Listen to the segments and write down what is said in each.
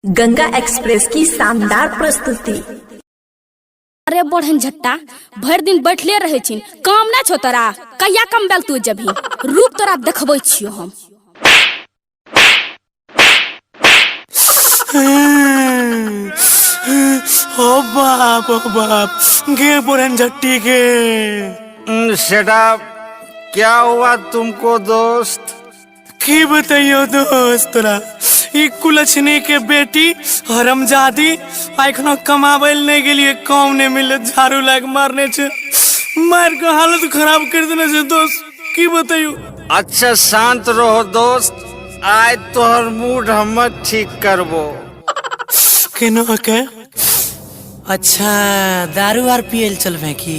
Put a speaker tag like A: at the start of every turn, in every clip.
A: Ganga express की शानदार प्रस्तुति।
B: अरे बढ़न झट्टा, भरि दिन बैठले रहै छिन, काम नहि छौ तोरा? कहिया कमबेल तू जबही? रुक, तोरा देखबै छियौ हम।
C: ओ बाप, ओ बाप गे, बोरन झट्टी के।
D: सेटअप, क्या हुआ तुमको दोस्त?
C: की बतैयो दोस्त तोरा, ई कुलछनी के बेटी हरमजादी एखनो कमाबै लए नहि गेलियै, काम नहि मिलले, झाड़ू लाग मारने छै, मार के हालत खराब कर देने छै दोस्त, की बतैयो।
D: अच्छा शांत रहो दोस्त, आय तोहर मूड हमर ठीक करबो।
C: केना के? अच्छा दारू आर पियल चलबे की?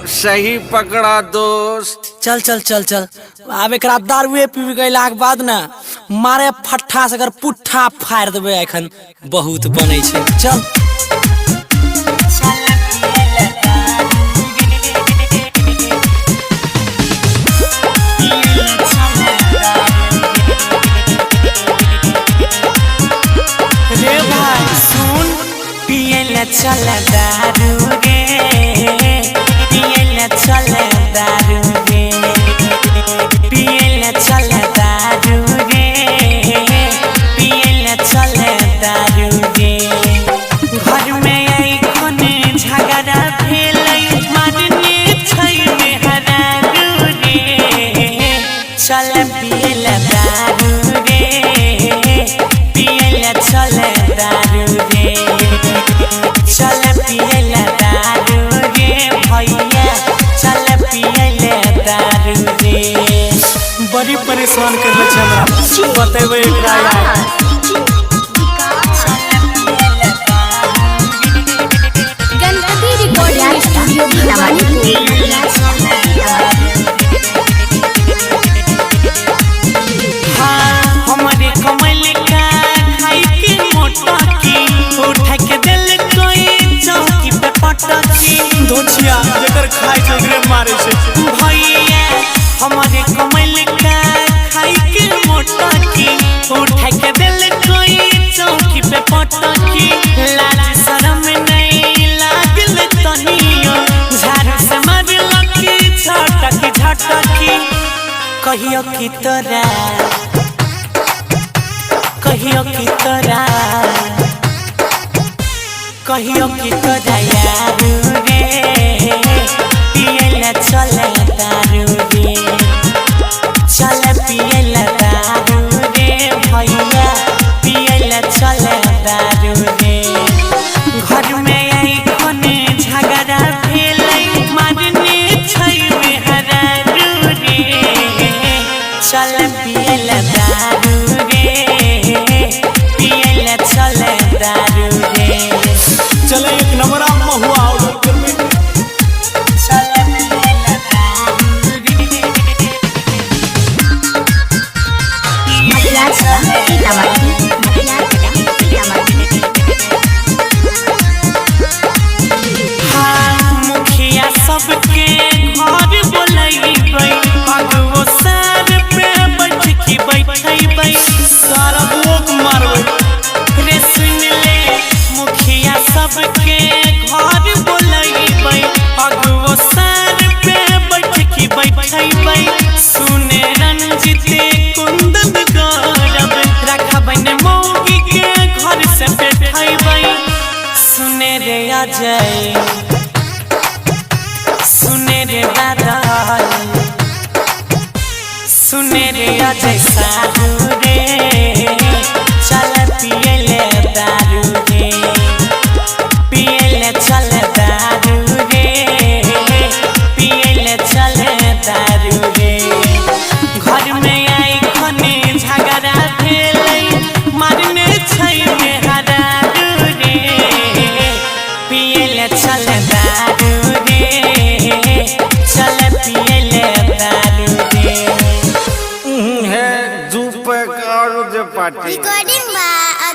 D: सही पकड़ा दोस्त।
C: चल चल चल चल, आब एकरा दारुए पीबी गैलाके बाद ने मारे फट्ठा से अगर पुट्ठा फाड़ि देबै, एखन बहुत बनै छै, चल। रे भाई सुन, पियला चल दारू रे, पियला चल दारू रे, पियला चल दारू रे, पियला चल दारू रे। घर में एखन झगड़ा भेलै, मारने छै मेहरारू रे, चल पियला दारू रे, पियला चल दारू रे, चल पियला दारू रे भैया, चल पियला दारू रे। बड़ी परेशान करले छै हमरा, बतेबै एकरा यार।
B: Ganpati recording studio Bhawanipur.
C: हाँ, हमारे कमल का खाई के मोटकी, उठा के दिल कोई चौकी पे पटकी। दोछिया जकर खाई छै ओकरे मारे छै। भैया हमारे कमल का खाई के मोटकी, उठा के दिल कोई चौकी पे पटकी। लाज शरम नहीं लागल तनियो, झाड़ू से मारलक झटकी झटकी। कहियो की तोरा, कहियो की तोरा, कहियो की तोरा यारू रे, पियला चल दारू रे, चल पियला दारू रे भैया, पियला चल दारू रे। घर में एखन झगड़ा भेलै, मारने छै मेहरारू रे, चल पियला दारू रे, पियला चल दारू रे। चले एक नंबर आप महुआ ऑर्डर करबे। चल पियला दारू रे।
A: सीतामढ़ी, सीतामढ़ी।
C: हाँ, मुखिया सबके घर बोलैबै, अगुओ सर पे बैठ के बैठैबै, सारा बुओक मारबै रे। सुन ले, मुखिया सबके घर बोलैबै, अगुओ सर पे बैठ के बैठैबै। सुने रंजित कुंदन गौरव, रखबै ने मौगी के घर से बैठैबै। सुने रे अजय, सुने रे बादल, सुने रे अजय साधु रे, चल पियले दारू रे, पियले चल दारू रे, पियले चल दारू रे। घर में आई खने झगड़ा भेलै, मारने छै मेहरारू रे, पियले चल दारू रे, चल पियले दारू रे।
D: है दू पैक और दे पार्टी।
E: रिकॉर्डिंग।